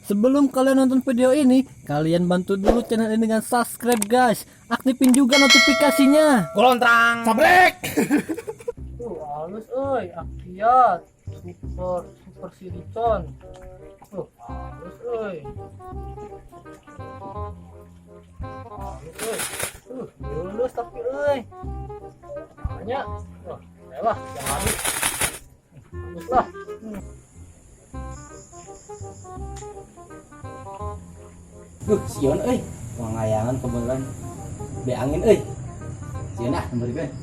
Sebelum kalian nonton video ini, kalian bantu dulu channel ini dengan subscribe, guys. Aktifin juga notifikasinya. Golontrang. Sabrek. Tuh, halus euy, Akiat. Super super silicon. Tuh, halus euy. Halus euy. Tuh, halus tapi euy. Banyak. Wah, mewah, yang halus. Halus lah. Duh, sieun euy. Wah, ngayangan kebetulan be angin euy. Sieun ah meurikeun.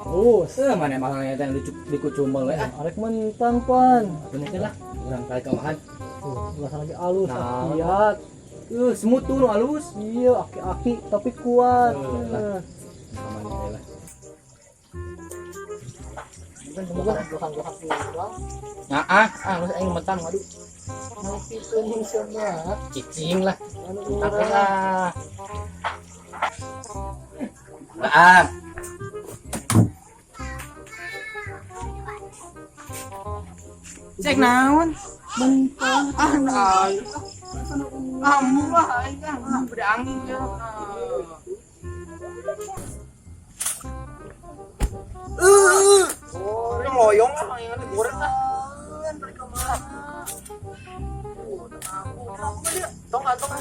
Halus. Eh, mana mahalnya teh lucu dikucumel we ah. Arek mentang pan. Bener lah, urang kali kamahan. Tuh, ulah lagi halus, Nah. Akiat. Semut tuh nu halus. Iya, aki-aki tapi kuat. Lah. Kamana we lah. Kan bukan gohang-gohang pulang. Nah, ah, ah, geus aing mentang aduh. Nanti tuning sama. Cicing lah. Anu Mentang we urang. lah. Lah, ah. Cek naon? Mentang. Ah, nah. Kamu lah, aing ah, beda angin ya. Oh, yang loyong lah, yang nanti goreng lah. Tong ah, tong ah.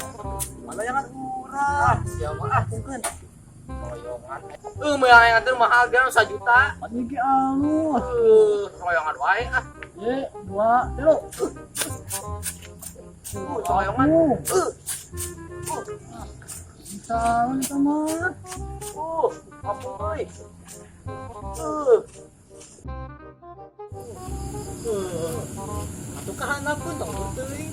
Mana jangan urang. Siapa ah, mungkin. Loyongan. Mau yang nanti mahal dia 1 juta. Iki alus. Loyongan wae ah. Ye, dua, tilu. Loyongan. Bisa itu mah. Apa euy? Atuh kahanapkeun tong teuing.